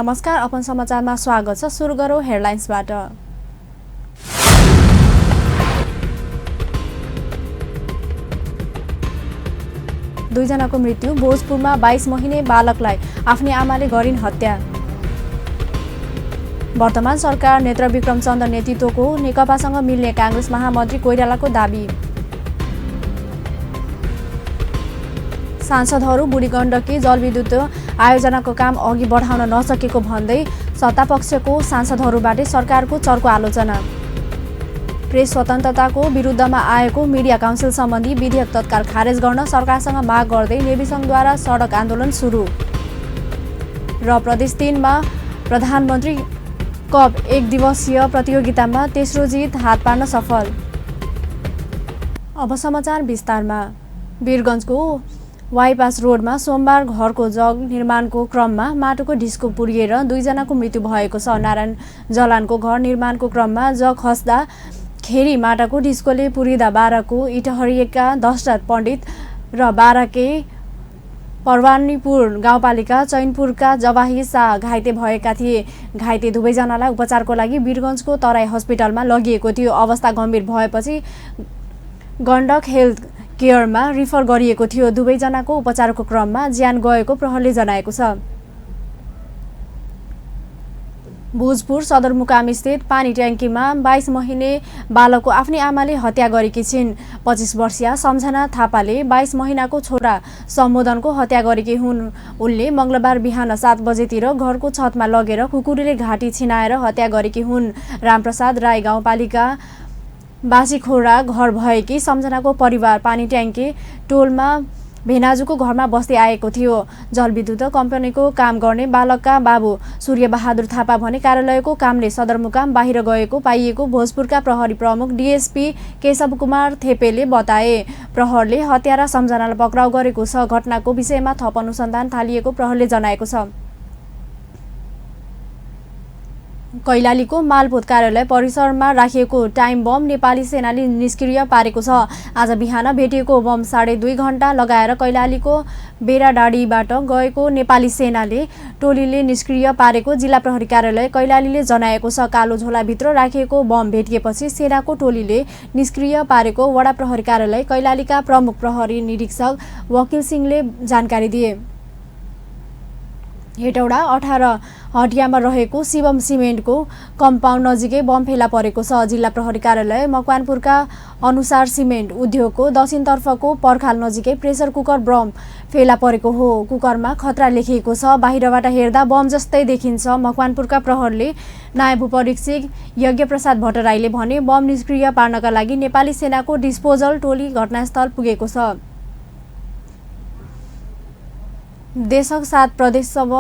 नमस्कार, अपन समाचारमा स्वागत छ। सुरु गरौँ हेडलाइन्सबाट। दुईजनाको मृत्यु। भोजपुरमा 22 महिने बालकलाई आफ्नै आमाले गरिन् हत्या। वर्तमान सरकार नेत्र विक्रम चन्द नेतृत्वको नेकपासँग मिल्ने कांग्रेस महामन्त्री कोइरालाको दाबी। सांसदहरू बुढी गण्डकी जलविद्युत आयोजनाको काम अघि बढाउन नसकेको भन्दै सत्तापक्षको सांसदहरूबाट सरकारको चर्को आलोचना। प्रेस स्वतन्त्रताको विरुद्धमा आएको मिडिया काउन्सिल सम्बन्धी विधेयक तत्काल खारेज गर्न सरकारसँग माग गर्दै नेवी सङ्घद्वारा सडक आन्दोलन सुरु। र प्रदेश 3 मा प्रधानमन्त्री कप 1 दिवसीय प्रतियोगितामा तेस्रो जित हात पार्न सफल। अब समाचार विस्तारमा। वीरगञ्जको वाइपास रोडमा सोमबार घरको जग निर्माणको क्रममा माटोको ढिस्को पुरिएर दुईजनाको मृत्यु भएको छ। नारायण जलानको घर निर्माणको क्रममा जग खस्दा खेरी माटाको ढिस्कोले पुरिँदा 12को इटहरिएका दशरथ पण्डित र 12 परवानीपुर गाउँपालिका चैनपुरका जवाही शाह घाइते भएका थिए। घाइते दुवैजनालाई उपचारको लागि वीरगञ्जको तराई हस्पिटलमा लगिएको थियो। अवस्था गम्भीर भएपछि गण्डक हेल्थ केयरमा रिफर गरिएको थियो। दुवैजनाको उपचारको क्रममा ज्यान गएको प्रहरीले जनाएको छ। भोजपुर सदरमुकामस्थित पानी ट्याङ्कीमा 22 महिने बालकको आफ्नै आमाले हत्या गरेकी छिन्। 25 वर्षीय सम्झना थापाले 22 महिनाको छोरा सम्बोधनको हत्या गरेकी हुन्। उनले मंगलबार बिहान 7 बजेतिर घरको छतमा लगेर कुकुरले घाँटी छिनाएर हत्या गरेकी हुन्। रामप्रसाद राई गाउँपालिका बासीखोरा घर भएकी सम्झनाको परिवार पानी ट्याङ्की टोलमा भेनाजुको घरमा बस्दै आएको थियो। जलविद्युत कम्पनीको काम गर्ने बालकका बाबु सूर्यबहादुर थापा भने कार्यालयको कामले सदरमुकाम बाहिर गएको पाइएको भोजपुरका प्रहरी प्रमुख डीएसपी केशव कुमार थेपेले बताए। प्रहरले हत्यारा सम्झनालाई पक्राउ गरेको छ। घटनाको विषयमा थप अनुसन्धान थालिएको प्रहरले जनाएको छ। कैलालीको मालपोत कार्यालय परिसरमा राखिएको टाइम बम नेपाली सेनाले निष्क्रिय पारेको छ। आज बिहान भेटिएको बम 2.5 घण्टा लगाएर कैलालीको बेराडाँडीबाट गएको नेपाली सेनाले टोलीले निष्क्रिय पारेको जिल्ला प्रहरी कार्यालय कैलालीले जनाएको छ। कालो झोलाभित्र राखिएको बम भेटिएपछि सेनाको टोलीले निष्क्रिय पारेको वडा प्रहरी कार्यालय कैलालीका प्रमुख प्रहरी निरीक्षक वकिल सिंहले जानकारी दिए। हेटौडा 18 हटियामा रहेको शिवम सिमेन्टको कम्पाउन्ड नजिकै बम फेला परेको छ। जिल्ला प्रहरी कार्यालय मकवानपुरका अनुसार सिमेन्ट उद्योगको दक्षिणतर्फको पर्खाल नजिकै प्रेसर कुकर बम फेला परेको हो। कुकरमा खतरा लेखिएको छ। बाहिरबाट हेर्दा बम जस्तै देखिन्छ। मकवानपुरका प्रहरीले नायब उपरीक्षक यज्ञप्रसाद भट्टराईले भने बम निष्क्रिय पार्नका लागि नेपाली सेनाको डिस्पोजल टोली घटनास्थल पुगेको छ। देशक 7 प्रदेश सब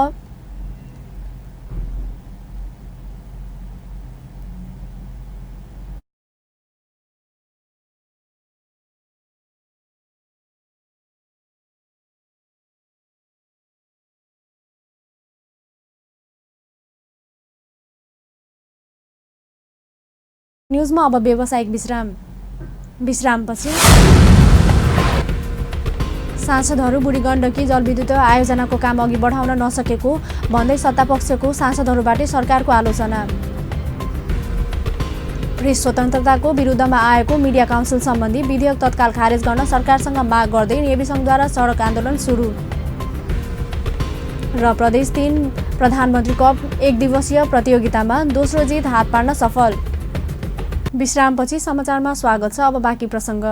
न्युजमा अब व्यावसायिक विश्रामपछि सांसदहरू बुढी गण्डकी जलविद्युत आयोजनाको काम अघि बढाउन नसकेको भन्दै सत्तापक्षको सांसदहरूबाट सरकारको आलोचना। प्रेस स्वतन्त्रताको विरुद्धमा आएको मिडिया काउन्सिल सम्बन्धी विधेयक तत्काल खारेज गर्न सरकारसँग माग गर्दै नेवी सङ्घद्वारा सडक आन्दोलन सुरु। र प्रदेश 3 प्रधानमन्त्री कप 1 दिवसीय प्रतियोगितामा दोस्रो जित हात पार्न सफल। विश्रामपछि समाचारमा स्वागत छ। अब बाँकी प्रसङ्ग।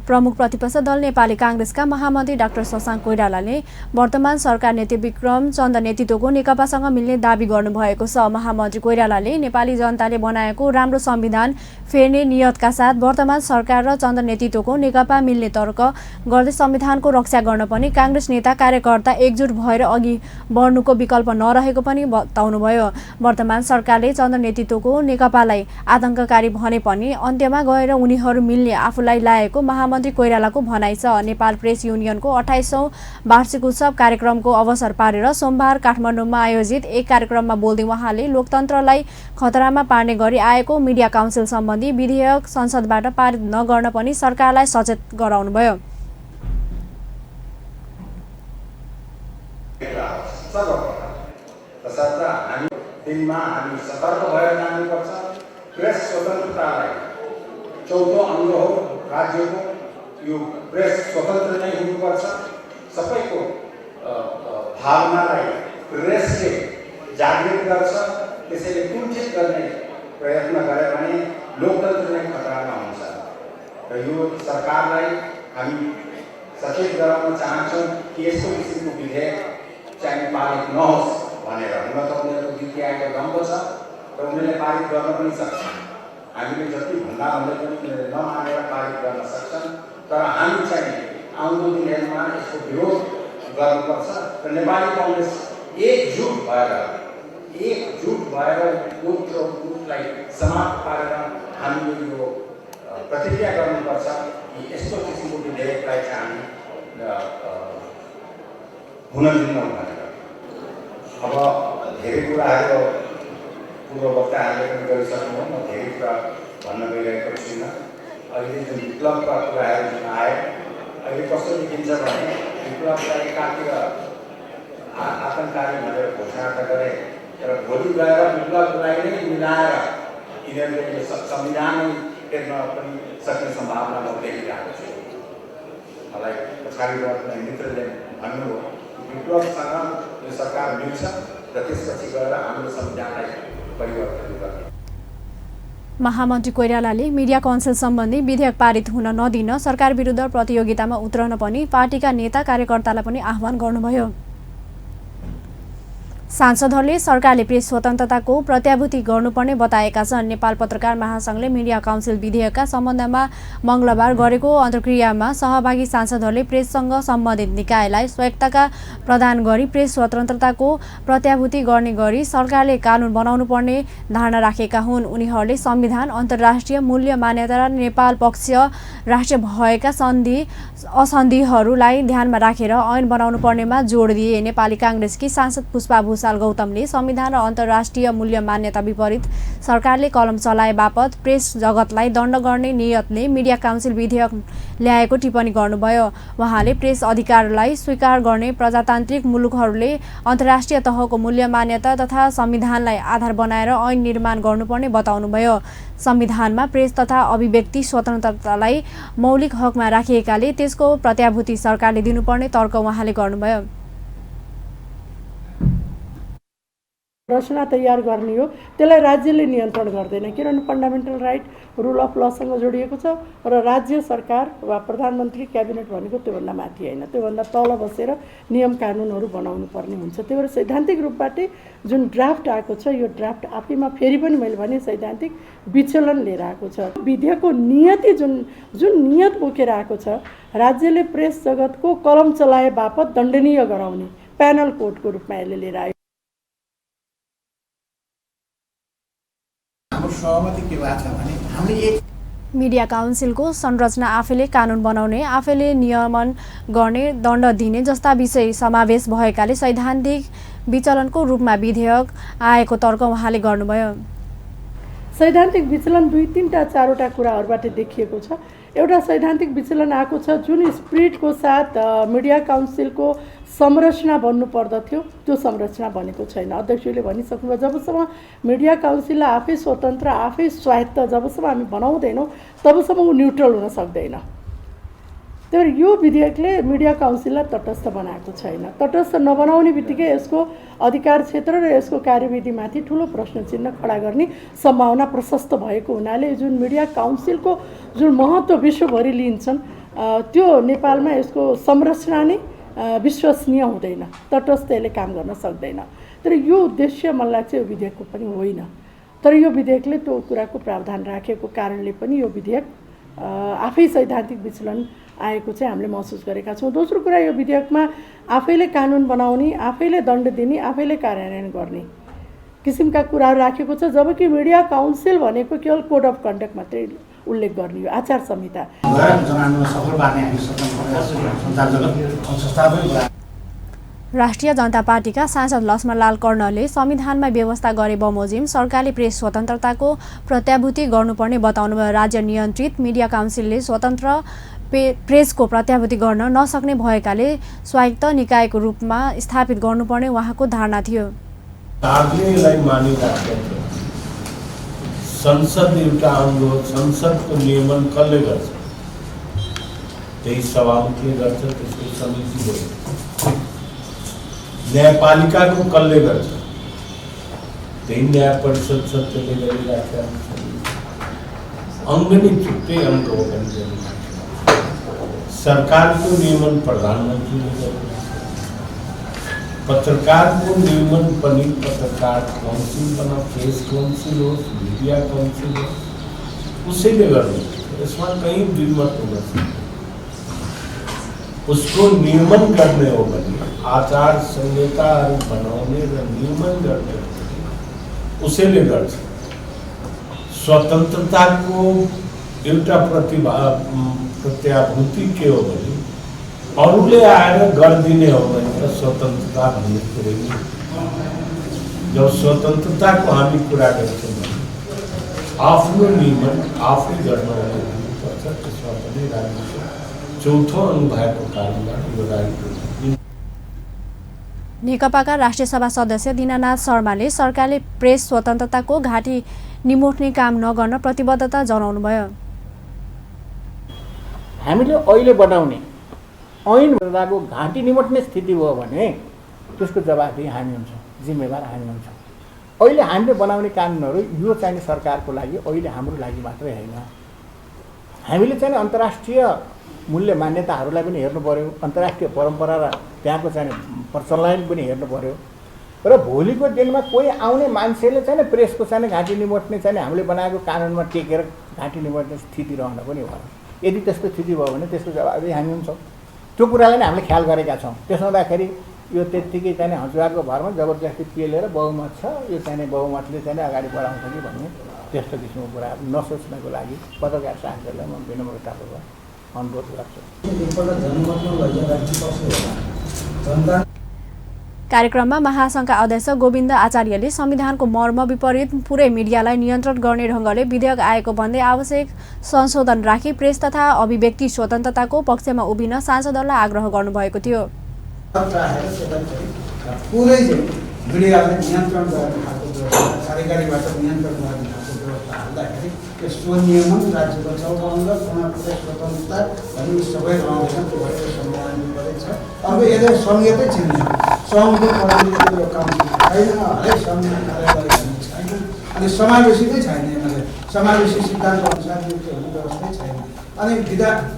प्रमुख प्रतिपक्ष दल नेपाली कांग्रेसका महामन्त्री डाक्टर शशाङ्क कोइरालाले वर्तमान सरकार नेता विक्रम चन्द नेतृत्वको नेकपासँग मिल्ने दाबी गर्नुभएको छ। महामन्त्री कोइरालाले नेपाली जनताले बनाएको राम्रो संविधान फेर्ने नियतका साथ वर्तमान सरकार र चन्द नेतृत्वको नेकपा मिल्ने तर्क गर्दै संविधानको रक्षा गर्न पनि कांग्रेस नेता कार्यकर्ता एकजुट भएर अघि बढ्नुको विकल्प नरहेको पनि बताउनुभयो। वर्तमान सरकारले चन्द नेतृत्वको नेकपालाई आतंककारी भने पनि अन्त्यमा गएर उनीहरू मिल्ने आफूलाई लागेको महामन्त्री कोइरालाको भनाइ छ। नेपाल प्रेस युनियनको 28औं वार्षिक उत्सव कार्यक्रमको अवसर पारेर सोमबार काठमाडौँमा आयोजित एक कार्यक्रममा बोल्दै उहाँले लोकतन्त्रलाई खतरामा पार्ने गरी आएको मिडिया काउन्सिल सम्बन्धी विधेयक संसदबाट पारित नगर्न पनि सरकारलाई सचेत गराउनुभयो। तसर्थ दिनमा हामी सतर्क भएर जानुपर्छ। प्रेस स्वतन्त्रतालाई चौथो अङ्ग हो राज्यको, यो प्रेस स्वतन्त्र नै हुनुपर्छ। सबैको भावनालाई प्रेसले जागृत गर्छ, त्यसैले कुण्ठित गर्ने प्रयत्न गरे भने लोकतन्त्र नै खतरामा हुन्छ। र यो सरकारलाई हामी सचेत गराउन चाहन्छौँ कि यस्तो किसिमको विधेयक चाहिँ पारित नहोस् भनेर। हुन त उनीहरूको नीति आएको दम्ब छ र उनीहरूले पारित गर्न पनि सक्छन्। हामीले जति भन्दा भन्दै पनि उनीहरूले नमानेर पारित गर्न सक्छन्। तर हामी चाहिँ आउँदो दिनहरूमा यसको विरोध गर्नुपर्छ र नेपाली काङ्ग्रेस एकजुट भएर यो गुटलाई समाप्त पारेर हामीले यो प्रतिक्रिया गर्नुपर्छ कि यस्तो किसिमको विधेयकलाई चाहिँ हामी हुन दिन्नौँ भनेर। अब धेरै कुराहरू पूर्व वक्ताहरूले पनि गरिसक्नुभयो, म धेरै कुरा भन्न गइरहेको छुइनँ। अहिले जुन विप्लवका कुराहरू जुन आए, अहिले कस्तो देखिन्छ भने विप्लवलाई एकातिर आतङ्ककारी भनेर घोषणा त गरे, तर भोलि गएर विप्लवलाई नै मिलाएर यिनीहरूले यो संविधानै फेर्न पनि सक्ने सम्भावना म देखिरहेको छु। मलाई पछाडिबाट मित्रले भन्नुभयो विप्लवसँग यो सरकार मिल्छ र त्यसपछि गएर हाम्रो संविधानलाई परिवर्तन गर्ने। महामन्त्री कोइरालाले मिडिया काउन्सिल सम्बन्धी विधेयक पारित हुन नदिन सरकार विरुद्ध प्रतियोगितामा उत्रन पनि पार्टीका नेता कार्यकर्तालाई पनि आह्वान गर्नुभयो। सांसदहरूले सरकारले प्रेस स्वतन्त्रताको प्रत्याभूति गर्नुपर्ने बताएका छन्। नेपाल पत्रकार महासंघले मिडिया काउन्सिल विधेयकका सम्बन्धमा मंगलबार गरेको अन्तर्क्रियामा सहभागी सांसदहरूले प्रेससँग सम्बन्धित निकायलाई स्वायत्तता प्रदान गरी प्रेस स्वतन्त्रताको प्रत्याभूति गर्ने गरी सरकारले कानून बनाउनु पर्ने धारणा राखेका हुन्। उनीहरूले संविधान, अन्तर्राष्ट्रिय मूल्य मान्यता र नेपाल पक्ष राष्ट्रिय भएका असन्धिहरूलाई ध्यानमा राखेर ऐन बनाउनु पर्नेमा जोड दिए। नेपाली कांग्रेसकी सांसद पुष्पा भूषाल गौतमले संविधान र अन्तर्राष्ट्रिय मूल्य मान्यता विपरीत सरकारले कलम चलाए बापत प्रेस जगतलाई दण्ड गर्ने नियतले मिडिया काउन्सिल विधेयक ल्याएको टिप्पणी गर्नुभयो। उहाँले प्रेस अधिकारलाई स्वीकार गर्ने प्रजातान्त्रिक मुलुकहरूले अन्तर्राष्ट्रिय तहको मूल्य मान्यता तथा संविधानलाई आधार बनाएर ऐन निर्माण गर्नुपर्ने बताउनुभयो। संविधानमा प्रेस तथा अभिव्यक्ति स्वतन्त्रतालाई मौलिक हकमा राखिएकाले त्यसको प्रत्याभूति सरकारले दिनुपर्ने तर्क उहाँले गर्नुभयो। रचना तयार गर्ने हो, त्यसलाई राज्यले नियन्त्रण गर्दैन, किनभने फन्डामेन्टल राइट रुल अफ लसँग जोडिएको छ र राज्य सरकार वा प्रधानमन्त्री क्याबिनेट भनेको त्योभन्दा माथि होइन, त्योभन्दा तल बसेर नियम कानुनहरू बनाउनु पर्ने हुन्छ। त्यही भएर सैद्धान्तिक रूपबाटै जुन ड्राफ्ट आएको छ यो ड्राफ्ट आफैमा फेरि पनि मैले भने सैद्धान्तिक विचलन लिएर आएको छ। विधेयकको नियति जुन नियत बोकेर आएको छ, राज्यले प्रेस जगतको कलम चलाए बापत दण्डनीय गराउने प्यानल कोडको रूपमा यसले लिएर आयो। सहमति के भएको छ भने हामीले मिडिया काउन्सिलको संरचना आफैले कानून बनाउने, आफैले नियमन गर्ने, दण्ड दिने जस्ता विषय समावेश भएकाले सैद्धान्तिक विचलनको रूपमा विधेयक आएको तर्क उहाँले गर्नुभयो। सैद्धान्तिक विचलन 2, 3, 4वटा कुराहरूबाट देखिएको छ। एउटा सैद्धान्तिक विचलन आएको छ जुन स्पिरिटको साथ मिडिया काउन्सिलको संरचना बन्नु पर्दथ्यो, त्यो संरचना बनेको छैन। अध्यक्षले भनिसक्नुभयो जबसम्म मिडिया काउन्सिललाई आफै स्वतन्त्र, आफै स्वायत्त जबसम्म हामी बनाउँदैनौँ तबसम्म ऊ न्युट्रल हुन सक्दैन। त्यही भएर यो विधेयकले मिडिया काउन्सिललाई तटस्थ बनाएको छैन। तटस्थ नबनाउने बित्तिकै यसको अधिकार क्षेत्र र यसको कार्यविधिमाथि ठुलो प्रश्न चिन्ह खडा गर्ने सम्भावना प्रशस्त भएको हुनाले जुन मिडिया काउन्सिलको जुन महत्त्व विश्वभरि लिन्छन् त्यो नेपालमा यसको संरचना नै विश्वसनीय हुँदैन, तटस्थ यसले काम गर्न सक्दैन। तर यो उद्देश्य मलाई लाग्छ यो विधेयकको पनि होइन। तर यो विधेयकले त्यो कुराको प्रावधान राखेको कारणले पनि यो विधेयक आफै सैद्धान्तिक विचलन आएको चाहिँ हामीले महसुस गरेका छौँ। दोस्रो कुरा, यो विधेयकमा आफैले कानुन बनाउने, आफैले दण्ड दिने, आफैले कार्यान्वयन गर्ने किसिमका कुराहरू राखेको छ, जबकि मिडिया काउन्सिल भनेको केवल कोड अफ कन्डक्ट मात्रै उल्लेख गर्ने हो, आचार संहिता। राष्ट्रिय जनता पार्टीका सांसद लक्ष्मणलाल कर्णले संविधानमा व्यवस्था गरे बमोजिम सरकारले प्रेस स्वतन्त्रताको प्रत्याभूति गर्नुपर्ने बताउनुभयो। राज्य नियन्त्रित मिडिया काउन्सिलले स्वतन्त्र प्रेसको प्रत्याभूति गर्न नसक्ने भएकाले स्वायत्त निकायको रूपमा स्थापित गर्नुपर्ने उहाँको धारणा थियो। नागरिकलाई मानिराखेको छ। संसद एउटा अङ्ग हो, संसदको नियमन कसले गर्छ? त्यही सभामुखले गर्छ, त्यसको समितिले गर्छ। न्यायपालिकाको कसले गर्छ? त्यही न्याय परिषद छ, त्यसले गरिराखेका हुन्छ। अङ्ग नै छुट्टै अङ्ग हो भने सरकारको नियमन प्रधानमन्त्रीले गर्छ। पत्रकारको नियमन पनि पत्रकार काउन्सिल बना, प्रेस काउन्सिल होस्, मिडिया काउन्सिल होस्, उसैले गर्नु। यसमा कहीँ द्विमत हुन सक्छ। उसको नियमन गर्ने हो भने आचार संहिताहरू बनाउने र नियमन गर्ने हो भने उसैले गर्छ। स्वतन्त्रताको एउटा प्रत्याभूति के हो भने अरूले आएर गरिदिने हो भने त स्वतन्त्रता भन्ने कुरै नहीं। जब स्वतन्त्रताको हामी कुरा गर्छौँ भने आफ्नो नियमन आफै गर्न हुनुपर्छ। त्यसमा पनि राज्यको चौथो अङ्ग भएको कारणबाट यो राज्य। नेकपाका राष्ट्रिय सभा सदस्य दीनानाथ शर्माले सरकारले प्रेस स्वतन्त्रताको घाँटी निमोट्ने काम नगर्न प्रतिबद्धता जनाउनुभयो। हामीले अहिले बनाउने ऐनको घाँटी निमोट्ने स्थिति भयो भने त्यसको जवाबदेही हामी हुन्छौँ, जिम्मेवार हामी हुन्छौँ। अहिले हामीले बनाउने कानुनहरू यो चाहिँ सरकारको लागि, अहिले हाम्रो लागि मात्रै होइन। हामीले चाहिँ अन्तर्राष्ट्रिय मूल्य मान्यताहरूलाई पनि हेर्नु पर्यो, अन्तर्राष्ट्रिय परम्परा र त्यहाँको चाहिँ प्रचलन पनि हेर्नु पर्यो। र भोलिको दिनमा कोही आउने मान्छेले चाहिँ प्रेसको चाहिँ घाँटी निमोट्ने चाहिँ हामीले बनाएको कानुनमा टेकेर घाँटी निमोट्ने स्थिति रहन पनि भयो। यदि त्यस्तो स्थिति भयो भने त्यसको जवाबदेही हामी हुन्छौँ। त्यो कुरालाई नै हामीले ख्याल गरेका छौँ। त्यसो हुँदाखेरि यो त्यत्तिकै चाहिँ हजुरको भरमा जबरजस्ती पेलेर बहुमत छ, यो चाहिँ बहुमतले चाहिँ अगाडि बढाउँछ कि भन्ने त्यस्तो किसिमको कुरा नसोच्नको लागि पत्रकार साथीहरूलाई म विनम्रतापूर्वक अनुरोध गर्छु। कार्यक्रममा महासङ्घका अध्यक्ष गोविन्द आचार्यले संविधानको मर्म विपरीत पुरै मिडियालाई नियन्त्रण गर्ने ढङ्गले विधेयक आएको भन्दै आवश्यक संशोधन राखी प्रेस तथा अभिव्यक्ति स्वतन्त्रताको पक्षमा उभिन सांसदहरूलाई आग्रह गर्नुभएको थियो। पुरै मिडियालाई नियन्त्रण गर्ने खालको व्यवस्था, कार्यकारीबाट नियन्त्रण गर्ने खालको व्यवस्था हाल्दाखेरि यो स्वनियमन राज्यको चौबन्द पुरै स्वतन्त्रता भन्ने सबै रहँदैन। त्यो भएर संविधान विपरीत छ। अब यसले संहितै छिन्दैन। सङ्घको प्रतिनिधित्व यो काम छैन, हरेक सङ्घको कार्यालय भन्ने छैन। अनि समावेशी नै छैन। यिनीहरूले समावेशी सिद्धान्त अनुसार नियुक्ति हुने व्यवस्थै छैन। अनि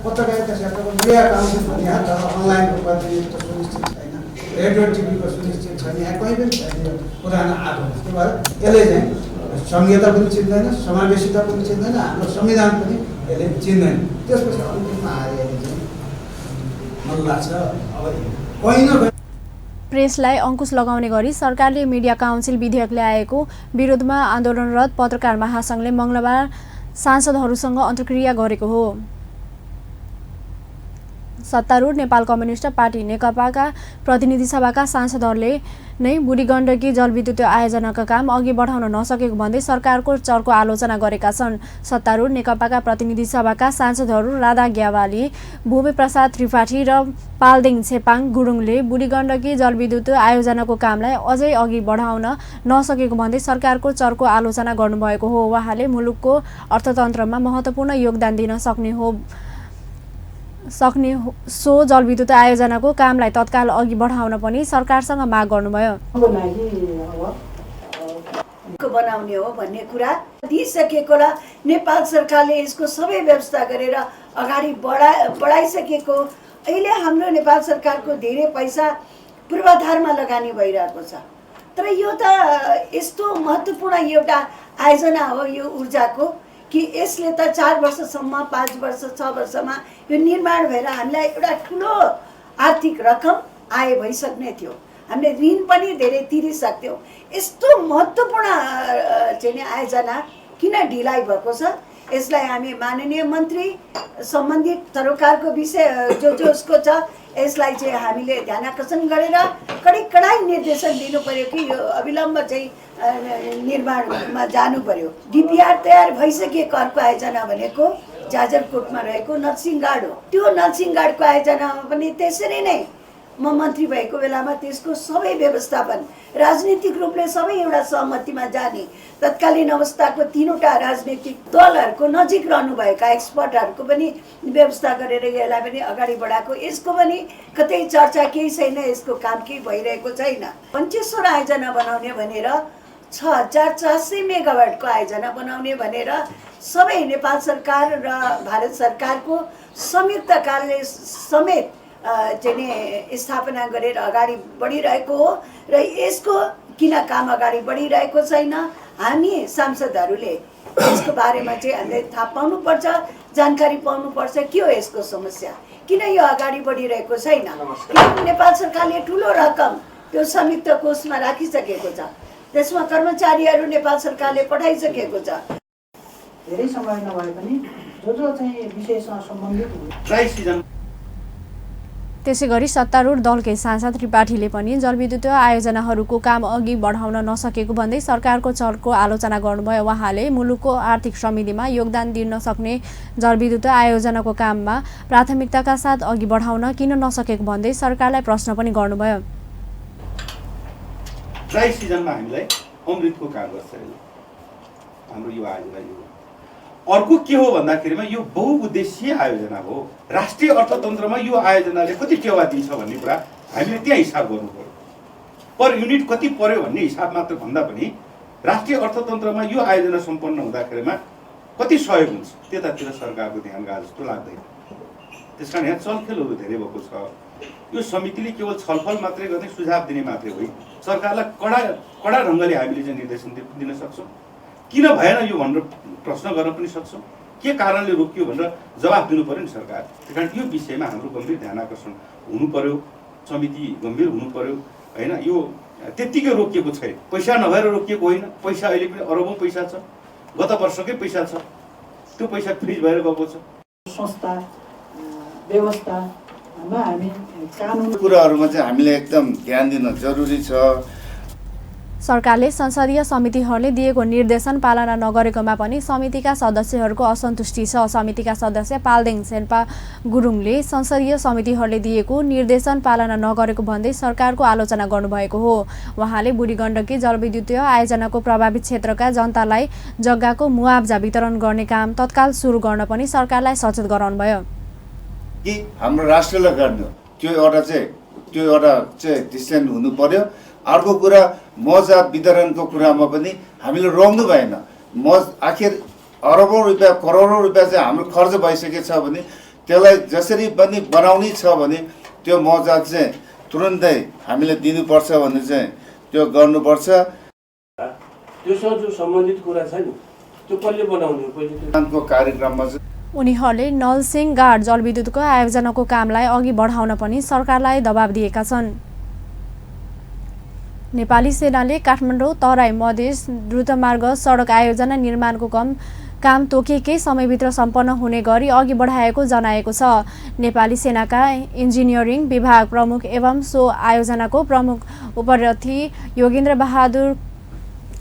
पत्रकारिता क्षेत्रको मिडिया काउन्सिल भन्ने तर अनलाइनको प्रतिनिधित्व सुनिश्चित छैन, रेडियो टिभीको सुनिश्चित छैन, यहाँ कहीँ पनि छैन। यो पुरानो आएको हो। त्यही भएर यसले चाहिँ संहिता पनि चिन्दैन, समावेशिता पनि चिन्दैन, हाम्रो संविधान पनि यसले चिन्दैन। त्यसपछि अन्तिममा आएर यसले चाहिँ मलाई लाग्छ अब कहीँ न कहीँ प्रेसलाई अंकुश लगाउने गरी सरकारले मिडिया काउन्सिल विधेयक ल्याएको विरोधमा आन्दोलनरत पत्रकार महासंघले मंगलबार सांसदहरूसँग अन्तर्क्रिया गरेको हो। सत्तारूढ नेपाल कम्युनिस्ट पार्टी नेकपाका प्रतिनिधि सभाका सांसदहरूले नै बुढी गण्डकी जलविद्युत आयोजनाका काम अघि बढाउन नसकेको भन्दै सरकारको चर्को आलोचना गरेका छन्। सत्तारूढ नेकपाका प्रतिनिधि सभाका सांसदहरू राधा ग्यावाली, भूमि प्रसाद त्रिपाठी र पाल्देङ छेपाङ गुरुङले बुढी गण्डकी जलविद्युत आयोजनाको कामलाई अझै अघि बढाउन नसकेको भन्दै सरकारको चर्को आलोचना गर्नुभएको हो। उहाँले मुलुकको अर्थतन्त्रमा महत्त्वपूर्ण योगदान दिन सक्ने सो जलविद्युत आयोजनाको कामलाई तत्काल अघि बढाउन पनि सरकारसँग माग गर्नुभयो। बनाउने हो भन्ने कुरा दिइसकेकोलाई नेपाल सरकारले यसको सबै व्यवस्था गरेर अगाडि बढाइसकेको। अहिले हाम्रो नेपाल सरकारको धेरै पैसा पूर्वाधारमा लगानी भइरहेको छ। तर यो त यस्तो महत्त्वपूर्ण एउटा आयोजना हो यो ऊर्जाको कि यसले त 4 वर्षसम्म 5 वर्ष 6 वर्षमा यो निर्माण भएर हामीलाई एउटा ठुलो आर्थिक रकम आय भइसक्ने थियो। हामीले ऋण पनि धेरै तिरिसक्थ्यौँ। यस्तो महत्त्वपूर्ण चाहिँ आयोजना किन ढिलाइ भएको छ? यसलाई हामी माननीय मन्त्री सम्बन्धित सरोकारको विषय जो उसको छ यसलाई चाहिँ हामीले ध्यान आकर्षण गरेर कडाइ निर्देशन दिनु पर्यो कि यो अविलम्ब चाहिँ निर्माणमा जानु पर्यो। डिपिआर तयार भइसकेको अर्को आयोजना भनेको जाजरकोटमा रहेको नरसिंहगढ हो। त्यो नरसिंहगढको आयोजनामा पनि त्यसरी नै म मन्त्री भएको बेलामा त्यसको सबै व्यवस्थापन राजनीतिक रूपले सबै एउटा सहमतिमा जाने तत्कालीन अवस्थाको 3वटा राजनीतिक दलहरूको नजिक रहनुभएका एक्सपर्टहरूको पनि व्यवस्था गरेर यसलाई पनि अगाडि बढाएको। यसको पनि कतै चर्चा केही छैन, यसको काम केही भइरहेको छैन। पञ्चेश्वर आयोजना बनाउने भनेर 6400 मेगावाटको आयोजना बनाउने भनेर सबै नेपाल सरकार र भारत सरकारको संयुक्त कार्यालय समेत चाहिँ स्थापना गरेर अगाडि बढिरहेको हो र यसको किन काम अगाडि बढिरहेको छैन, हामी सांसदहरूले यसको बारेमा चाहिँ हामीले थाहा पाउनुपर्छ, जानकारी पाउनुपर्छ। के हो यसको समस्या, किन यो अगाडि बढिरहेको छैन? किन नेपाल सरकारले ठुलो रकम त्यो संयुक्त कोषमा राखिसकेको छ, त्यसमा कर्मचारीहरू नेपाल सरकारले पठाइसकेको छ। धेरै समय नभए पनि जो चाहिँ विषयसँग सम्बन्धित त्यसै गरी सत्तारूढ दलकै सांसद त्रिपाठीले पनि जलविद्युत आयोजनाहरूको काम अघि बढाउन नसकेको भन्दै सरकारको चलको आलोचना गर्नुभयो। उहाँले मुलुकको आर्थिक समृद्धिमा योगदान दिन सक्ने जलविद्युत आयोजनाको काममा प्राथमिकताका साथ अघि बढाउन किन नसकेको भन्दै सरकारलाई प्रश्न पनि गर्नुभयो। ड्राई सिजनमा हामीलाई अमृतको काम गर्छ हाम्रो यो आयोजना। यो अर्को के हो भन्दाखेरिमा यो बहुउद्देश्यीय आयोजना हो। राष्ट्रिय अर्थतन्त्रमा यो आयोजनाले कति टेवा दिन्छ भन्ने कुरा हामीले त्यहाँ हिसाब गर्नु पर्यो। पर युनिट कति पर्यो भन्ने हिसाब मात्र भन्दा पनि राष्ट्रिय अर्थतन्त्रमा यो आयोजना सम्पन्न हुँदाखेरिमा कति सहयोग हुन्छ त्यतातिर सरकारको ध्यान गए जस्तो लाग्दैन। त्यसकारण यहाँ चलखेलहरू धेरै भएको छ। यो समितिले केवल छलफल मात्रै गर्ने, सुझाव दिने मात्रै होइन, सरकारलाई कडा ढङ्गले हामीले चाहिँ निर्देशन दिन सक्छौँ। किन भएन यो भनेर प्रश्न गर्न पनि सक्छौँ। के कारणले रोकियो भनेर जवाफ दिनु पर्यो नि सरकार। त्यस कारण यो विषयमा हाम्रो गम्भीर ध्यान आकर्षण हुनु पर्यो, समिति गम्भीर हुनु पर्यो होइन। यो त्यत्तिकै रोकिएको छैन, पैसा नभएर रोकिएको होइन। पैसा अहिले पनि अरबौँ पैसा छ, गत वर्षकै पैसा छ, त्यो पैसा फ्रिज भएर गएको छ। संस्था व्यवस्थामा हामी कानुन कुराहरूमा चाहिँ हामीले एकदम ध्यान दिन जरुरी छ। सरकारले संसदीय समितिहरूले दिएको निर्देशन पालना नगरेकोमा पनि समितिका सदस्यहरूको असन्तुष्टि छ। समितिका सदस्य पाल्देङ शेर्पा गुरुङले संसदीय समितिहरूले दिएको निर्देशन पालना नगरेको भन्दै सरकारको आलोचना गर्नुभएको हो। उहाँले बुढी गण्डकी जलविद्युत आयोजनाको प्रभावित क्षेत्रका जनतालाई जग्गाको मुआब्जा वितरण गर्ने काम तत्काल सुरु गर्न पनि सरकारलाई सचेत गराउनुभयो। कि हाम्रो राष्ट्रले गर्ने त्यो एउटा डिसिजन हुनु पर्यो। अर्को कुरा मौजा वितरणको कुरामा पनि हामीले रोक्नु भएन। आखिर अरबौँ रुपियाँ करोडौँ रुपियाँ चाहिँ हाम्रो खर्च भइसकेको छ भने त्यसलाई जसरी पनि बनाउने छ भने त्यो मौजा चाहिँ तुरुन्तै हामीले दिनुपर्छ भने चाहिँ त्यो गर्नुपर्छ। त्योसँग जो सम्बन्धित कुरा छ नि त्यो कसले बनाउने पहिलेको कार्यक्रममा चाहिँ उनीहरूले नलसिंहगाड जलविद्युतको आयोजनाको कामलाई अघि बढाउन पनि सरकारलाई दबाब दिएका छन्। नेपाली सेनाले काठमाडौँ तराई मधेस द्रुतमार्ग सडक आयोजना निर्माणको काम तोकेकै समयभित्र सम्पन्न हुने गरी अघि बढाएको जनाएको छ। नेपाली सेनाका इन्जिनियरिङ विभाग प्रमुख एवं सो आयोजनाको प्रमुख उपरथी योगेन्द्र बहादुर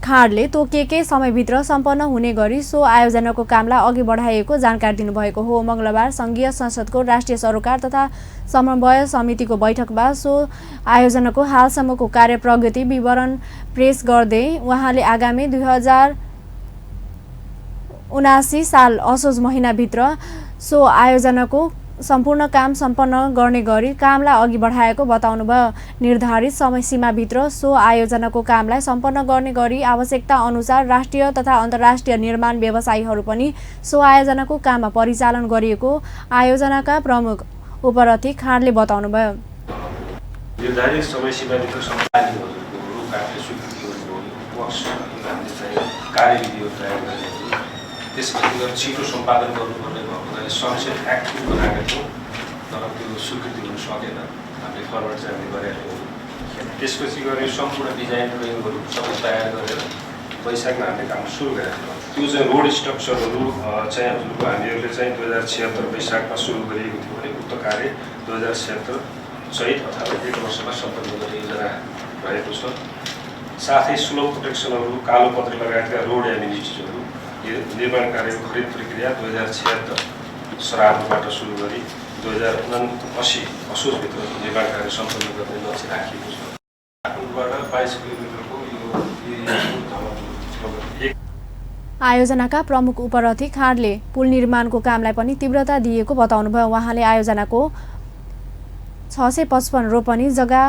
खाँडले तोकिएकै समयभित्र सम्पन्न हुने गरी सो आयोजनाको कामलाई अघि बढाइएको जानकारी दिनुभएको हो। मङ्गलबार सङ्घीय संसदको राष्ट्रिय सरोकार तथा समन्वय समितिको बैठकमा सो आयोजनाको हालसम्मको कार्य प्रगति विवरण पेश गर्दै उहाँले आगामी 2079 साल असोज महिनाभित्र सो आयोजनाको सम्पूर्ण काम सम्पन्न गर्ने गरी कामलाई अघि बढाएको बताउनुभयो। निर्धारित समयसीमाभित्र सो आयोजनाको कामलाई सम्पन्न गर्ने गरी आवश्यकता अनुसार राष्ट्रिय तथा अन्तर्राष्ट्रिय निर्माण व्यवसायीहरू पनि सो आयोजनाको काममा परिचालन गरिएको आयोजनाका प्रमुख उपरथी खाँडले बताउनुभयो। निर्धारित समयसीमाभित्र त्यसपछि छिटो सम्पादन गर्नुपर्ने भएको सनसेट एक्ट बनाएको थियौँ तर त्यो स्वीकृति हुन सकेन। हामीले फरवर्ड चाहिँ हामीले गरेका थियौँ। त्यसपछि गएर सम्पूर्ण डिजाइन ड्रइङहरू सबै तयार गरेर वैशाखमा हामीले काम सुरु गरेका थियौँ। त्यो चाहिँ रोड स्ट्रक्चरहरू चाहिँ हजुरको हामीहरूले चाहिँ 2076 वैशाखमा सुरु गरिएको थियो भने उक्त कार्य 2076 चैत अथवा 1 वर्षमा सम्पन्न गर्ने योजना रहेको छ। साथै स्लो प्रोटेक्सनहरू कालो पत्र लगायतका रोड एमिनिटिजहरू निर्माण कार्यको खरिद प्रक्रिया 2076 श्रावणबाट सुरु गरी 2080 असोजभित्र निर्माण कार्य सम्पन्न गर्ने लक्ष्य राखिएको छ। काठमाडौँबाट 22 किलोमिटरको यो आयोजनाका प्रमुख उपरथी खाँडले पुल निर्माणको कामलाई पनि तीव्रता दिएको बताउनुभयो। उहाँले आयोजनाको 655 रोपनी जग्गा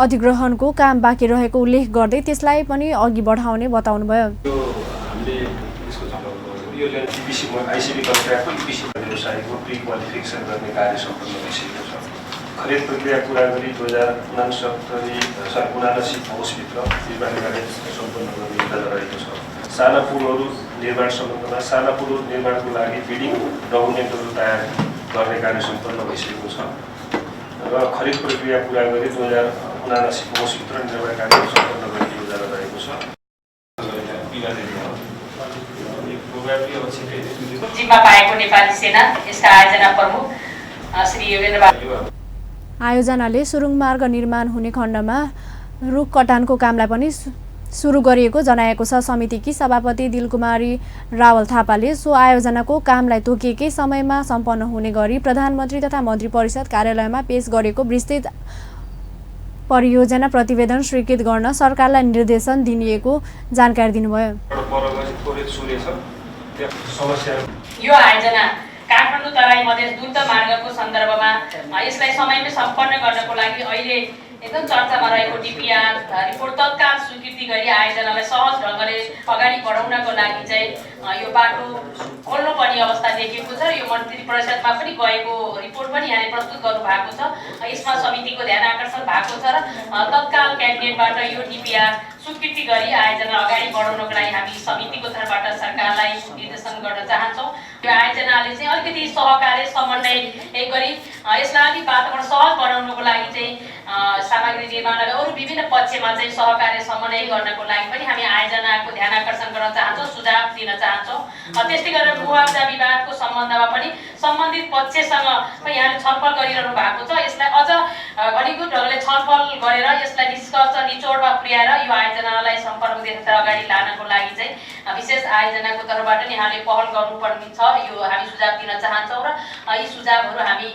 अधिग्रहणको काम बाँकी रहेको उल्लेख गर्दै त्यसलाई पनि अघि बढाउने बताउनुभयो। यो टिपिसी आइसिबी कन्ट्र्याक्टको टिपिसी व्यवसायको प्रि क्वालिफिकेसन गर्ने कार्य सम्पन्न भइसकेको छ। खरिद प्रक्रिया पुरा गरी 2079 पौषभित्र निर्माण कार्य सम्पन्न गर्ने योजना रहेको छ। साना पुलहरू निर्माण सम्बन्धमा साना पुलहरू निर्माणको लागि बिडिङ डकुमेन्टहरू तयार गर्ने कार्य सम्पन्न भइसकेको छ र खरिद प्रक्रिया पुरा गरी 2079 पौषभित्र निर्माण कार्य सम्पन्न गर्ने योजना रहेको छ। जिम्मा पाएको नेपाली सेना यसका आयोजना प्रमुख श्री योगेन्द्र। आयोजनाले सुरुङ मार्ग निर्माण हुने खण्डमा रुख कटानको कामलाई पनि सुरु गरिएको जनाएको छ। समितिकी सभापति दिलकुमारी रावल थापाले सो आयोजनाको कामलाई तोकिएकै समयमा सम्पन्न हुने गरी प्रधानमन्त्री तथा मन्त्री परिषद कार्यालयमा पेश गरेको विस्तृत परियोजना प्रतिवेदन स्वीकृत गर्न सरकारलाई निर्देशन दिइएको जानकारी दिनुभयो। यो आयोजना काठमाडौँ तराई मधेस द्रुत मार्गको सन्दर्भमा यसलाई समयमै सम्पन्न गर्नको लागि अहिले एकदम चर्चामा रहेको डिपिआर रिपोर्ट तत्काल स्वीकृति गरी आयोजनालाई सहज ढङ्गले अगाडि बढाउनको लागि चाहिँ यो बाटो खोल्नुपर्ने अवस्था देखिएको छ र यो मन्त्री परिषदमा पनि गएको रिपोर्ट पनि यहाँले प्रस्तुत गर्नुभएको छ। यसमा समितिको ध्यान आकर्षण भएको छ र तत्काल क्याबिनेटबाट यो डिपिआर स्वीकृति गरी आयोजना अगाडि बढाउनको लागि हामी समितिको तर्फबाट सरकारलाई निर्देशन गर्न चाहन्छौँ। यो आयोजनाले चाहिँ अलिकति सहकार्य समन्वय गरी यसलाई अलिक वातावरण सहज बनाउनको लागि चाहिँ सामग्री निर्माण अरू विभिन्न पक्षमा चाहिँ सहकार्य समन्वय गर्नको लागि पनि हामी आयोजनाको ध्यान आकर्षण गर्न चाहन्छौँ, सुझाव दिन चाहन्छौँ। त्यस्तै गरेर मुआवजा विवादको सम्बन्धमा पनि सम्बन्धित पक्षसँग यहाँले छलफल गरिरहनु भएको छ। यसलाई अझ घनीभूत ढङ्गले छलफल गरेर यसलाई निष्कर्ष निचोडमा पुर्याएर यो आयोजनालाई सम्पन्न देशतिर अगाडि लानको लागि चाहिँ विशेष आयोजनाको तर्फबाट नि यहाँले पहल गर्नुपर्ने छ। यो हामी सुझाव दिन चाहन्छौँ र यी सुझावहरू हामी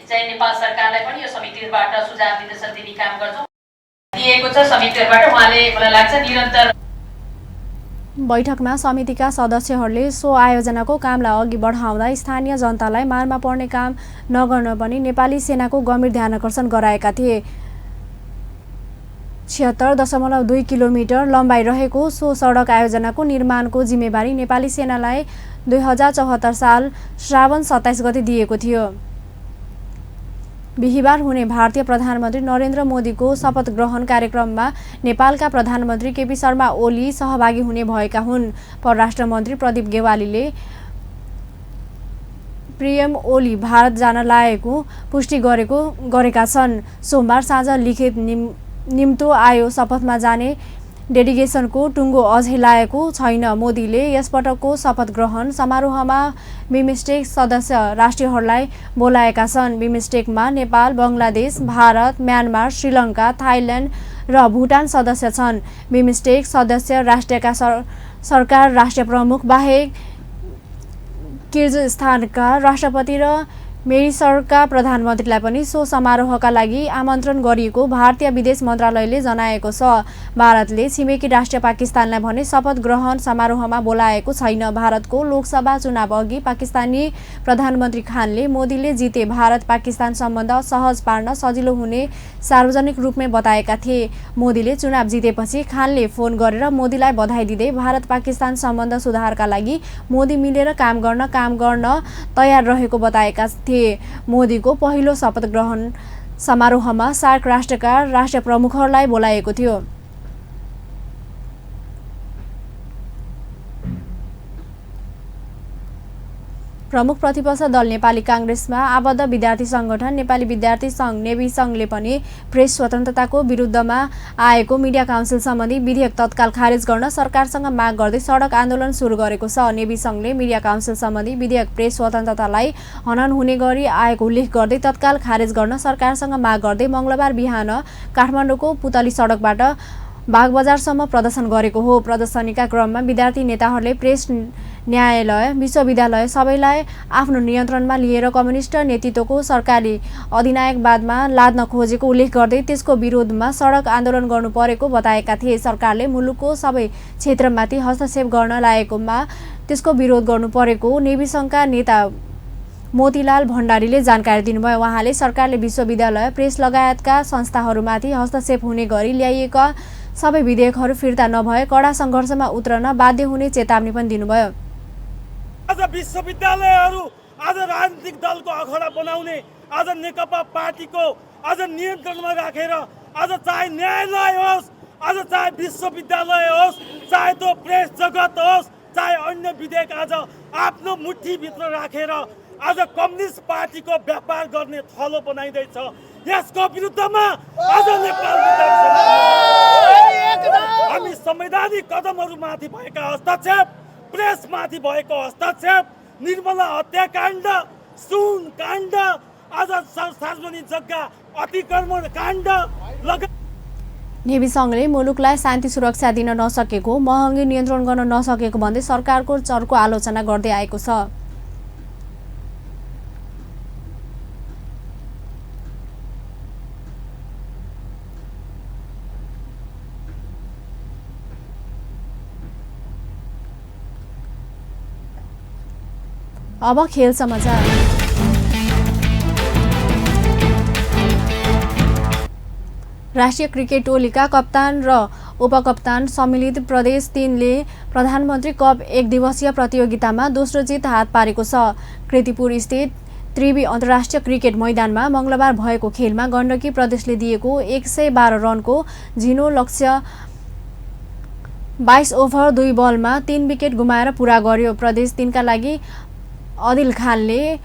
चाहिँ नेपाल सरकारलाई पनि यो समितिबाट सुझाव निर्देशन दिने काम गर्छौँ दिएको छ समितिबाट। उहाँले मलाई लाग्छ निरन्तर बैठकमा समितिका सदस्यहरूले सो आयोजनाको कामलाई अघि बढाउँदा स्थानीय जनतालाई मारमा पर्ने काम नगर्न पनि नेपाली सेनाको गम्भीर ध्यानकर्षण गराएका थिए। 76.2 किलोमिटर लम्बाइ रहेको सो सडक आयोजनाको निर्माणको जिम्मेवारी नेपाली सेनालाई 2074 साल श्रावण 27 गते दिएको थियो। बिहिबार हुने भारतीय प्रधानमन्त्री नरेन्द्र मोदीको शपथ ग्रहण कार्यक्रममा नेपालका प्रधानमन्त्री केपी शर्मा ओली सहभागी हुने भएका हुन्। परराष्ट्र मन्त्री प्रदीप गेवालीले पीएम ओली भारत जान लागेको पुष्टि गरेका छन्। सोमबार साँझ लिखित निम्तो आयो शपथमा जाने डेलिगेसनको टुङ्गो अझै लागेको छैन। मोदीले यसपटकको शपथ ग्रहण समारोहमा बिमस्टेक सदस्य राष्ट्रहरूलाई बोलाएका छन्। बिमस्टेकमा नेपाल, बङ्गलादेश, भारत, म्यानमार, श्रीलङ्का, थाइल्यान्ड र भुटान सदस्य छन्। बिमस्टेक सदस्य राष्ट्रका सरकार राष्ट्र प्रमुख बाहेक किर्गिजस्तानका राष्ट्रपति र मेरिसरका प्रधानमन्त्रीलाई पनि सो समारोहका लागि आमन्त्रण गरिएको भारतीय विदेश मन्त्रालयले जनाएको छ। भारतले छिमेकी राष्ट्र पाकिस्तानलाई भने शपथ ग्रहण समारोहमा बोलाएको छैन। भारतको लोकसभा चुनाव अघि पाकिस्तानी प्रधानमन्त्री खानले मोदीले जिते भारत पाकिस्तान सम्बन्ध सहज पार्न सजिलो हुने सार्वजनिक रूपमै बताएका थिए। मोदीले चुनाव जितेपछि खानले फोन गरेर मोदीलाई बधाई दिँदै भारत पाकिस्तान सम्बन्ध सुधारका लागि मोदी मिलेर काम गर्न तयार रहेको बताएका थिए। मोदीको पहिलो शपथ ग्रहण समारोहमा सार्क राष्ट्रका राष्ट्र प्रमुखहरूलाई बोलाएको थियो। प्रमुख प्रतिपक्ष दल नेपाली काङ्ग्रेसमा आबद्ध विद्यार्थी सङ्गठन नेपाली विद्यार्थी सङ्घ नेवी सङ्घले पनि प्रेस स्वतन्त्रताको विरुद्धमा आएको मिडिया काउन्सिल सम्बन्धी विधेयक तत्काल खारेज गर्न सरकारसँग माग गर्दै सडक आन्दोलन सुरु गरेको छ। नेवी सङ्घले मिडिया काउन्सिल सम्बन्धी विधेयक प्रेस स्वतन्त्रतालाई हनन हुने गरी आएको उल्लेख गर्दै तत्काल खारेज गर्न सरकारसँग माग गर्दै मङ्गलबार बिहान काठमाडौँको पुतली सडकबाट बागबजारसम्म प्रदर्शन गरेको हो। प्रदर्शनीका क्रममा विद्यार्थी नेताहरूले प्रेस, न्यायालय, विश्वविद्यालय सबैलाई आफ्नो नियन्त्रणमा लिएर कम्युनिस्ट नेतृत्वको सरकारले अधिनायकवादमा लाद्न खोजेको उल्लेख गर्दै त्यसको विरोधमा सडक आन्दोलन गर्नु परेको बताएका थिए। सरकारले मुलुकको सबै क्षेत्रमाथि हस्तक्षेप गर्न लागेकोमा त्यसको विरोध गर्नु परेको नेभी सङ्घका नेता मोतीलाल भण्डारीले जानकारी दिनुभयो। उहाँले सरकारले विश्वविद्यालय, प्रेस लगायतका संस्थाहरूमाथि हस्तक्षेप हुने गरी ल्याइएका सबै विधेयकहरू फिर्ता नभए कडा सङ्घर्षमा उत्रन बाध्य हुने चेतावनी पनि दिनुभयो। आज विश्वविद्यालयहरू आज राजनीतिक दलको अखडा बनाउने, आज नेकपा पार्टीको आज नियन्त्रणमा राखेर आज चाहे न्यायालय होस्, आज चाहे विश्वविद्यालय होस्, चाहे त्यो प्रेस जगत होस्, चाहे अन्य विधेयक आज आफ्नो मुठीभित्र राखेर आज कम्युनिस्ट पार्टीको व्यापार गर्ने थलो बनाइँदैछ। यसको विरुद्धमा आज नेपाल हामी संवैधानिक कदमहरूमाथि भएका हस्तक्षेप, प्रेसमाथि भएको हस्तक्षेप, निर्मला हत्याकाण्ड, सुन काण्ड, आज सार्वजनिक जग्गा अतिक्रमण काण्ड नेभी सङ्घले मुलुकलाई शान्ति सुरक्षा दिन नसकेको, महँगी नियन्त्रण गर्न नसकेको भन्दै सरकारको चर्को आलोचना गर्दै आएको छ। अब खेल समाचार। राष्ट्रिय क्रिकेट टोलीका कप्तान र उपकप्तान सम्मिलित प्रदेश 3ले प्रधानमन्त्री कप 1 दिवसीय प्रतियोगितामा दोस्रो जित हात पारेको छ। कृतिपुर स्थित त्रिवी अन्तर्राष्ट्रिय क्रिकेट मैदानमा मङ्गलबार भएको खेलमा गण्डकी प्रदेशले दिएको 112 रनको झिनो लक्ष्य 22 ओभर 2 बलमा 3 विकेट गुमाएर पूरा गर्यो। प्रदेश 3का लागि अदिल खानले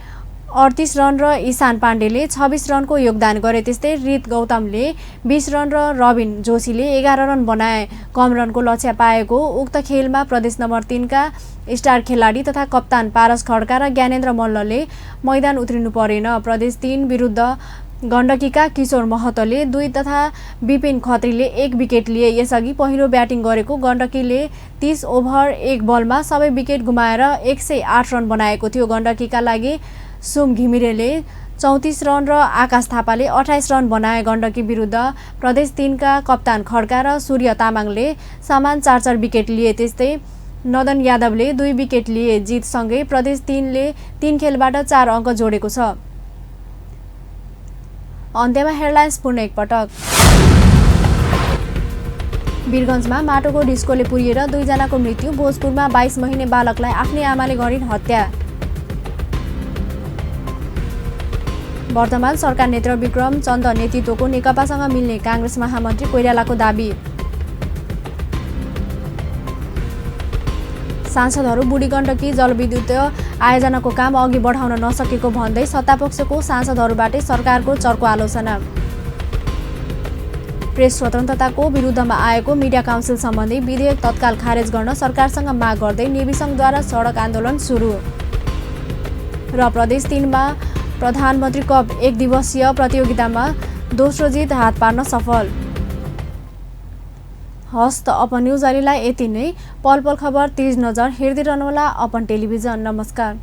38 रन र ईशान पाण्डेले 26 रनको योगदान गरे। त्यस्तै रित गौतमले 20 रन र रबिन जोशीले 11 रन बनाए। कम रनको लक्ष्य पाएको उक्त खेलमा प्रदेश नम्बर 3का स्टार खेलाडी तथा कप्तान पारस खड्का र ज्ञानेन्द्र मल्लले मैदान उत्रिनु परेन। प्रदेश 3 विरुद्ध गण्डकीका किशोर महतोले 2 तथा विपिन खत्रीले 1 विकेट लिए। यसअघि पहिलो ब्याटिङ गरेको गण्डकीले 30 ओभर 1 बलमा सबै विकेट गुमाएर 108 रन बनाएको थियो। गण्डकीका लागि सुम घिमिरेले 34 रन र आकाश थापाले 28 रन बनाए। गण्डकी विरुद्ध प्रदेश 3का कप्तान खड्का र सूर्य तामाङले समान 4-4 विकेट लिए। त्यस्तै नदन यादवले 2 विकेट लिए। जितसँगै प्रदेश 3ले 3 खेलबाट 4 अङ्क जोडेको छ। अन्त्यमा हेडलाइन्स पुनः एकपटक। वीरगञ्जमा माटोको डिस्कोले पुरिएर 2 जनाको मृत्यु। भोजपुरमा 22 महिने बालकलाई आफ्नै आमाले गरिन् हत्या। वर्तमान सरकार नेता विक्रम चन्द नेतृत्वको नेकपासँग मिल्ने काङ्ग्रेस महामन्त्री कोइरालाको दाबी। सांसदहरू बुढी गण्डकी जलविद्युत आयोजनाको काम अघि बढाउन नसकेको भन्दै सत्तापक्षको सांसदहरूबाटै सरकारको चर्को आलोचना। प्रेस स्वतन्त्रताको विरुद्धमा आएको मिडिया काउन्सिल सम्बन्धी विधेयक तत्काल खारेज गर्न सरकारसँग माग गर्दै नेभी सङ्घद्वारा सडक आन्दोलन सुरु। र प्रदेश 3मा प्रधानमन्त्री कप 1 दिवसीय प्रतियोगितामा दोस्रो जित हात पार्न सफल। हस्त अपन न्युज अहिलेलाई यति नै। पल पल खबर तेज नजर हेर्दै रहनुहोला अपन टेलिभिजन। नमस्कार।